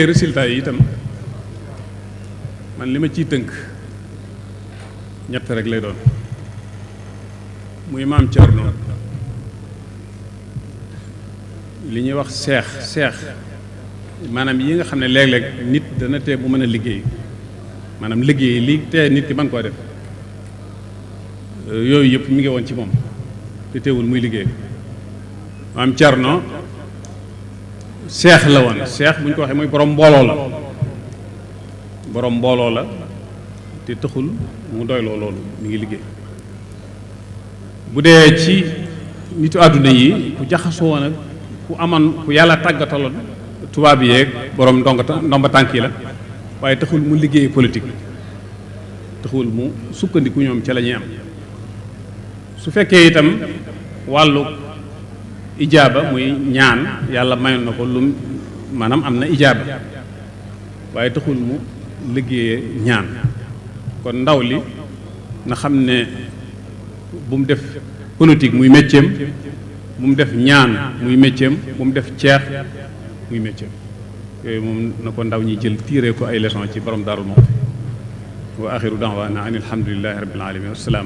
résultat yi itam man li ma ciy tënk ñett rek lay doon muy maam Thierno li ñuy wax seex maanaam yi nga xam ne léeg-léeg nit dana tee bu mën a liggéey maanaam liggéey li tee nit ki mën koo def yooyu yëpp mi ngi woon ci moom te teewul muy liggéey maam Thierno seex la woon seex bu ñu ko waxee mooy borom mbooloo la te taxul mu doyloo loolu mi ngi liggéey bu dee ci nitu àdduna yi ku jaxasoo woon ak ku amoon ku yàlla tàggataloon tubaab yeeg borom ndomba tànk yi la waaye taxul mu liggéey politique taxul mu sukkandiku ñoom ca la ñuy am su fekkee itam wàllu ijaaba muy ñaan yàlla mayoon na ko lu maanaam am na ijaaba waaye taxul mu liggéeyee ñaan kon ndaw li na xam ne bu mu def politique muy métier bu mu def ñaan muy métier bu mu def ceex muy métier yooyu moom na ko ndaw ñi jël tiiree ko ay leçon ci borom Daaru Muxti wa axiru da'waana an alhamdulillahi rabbil alamin wasalaam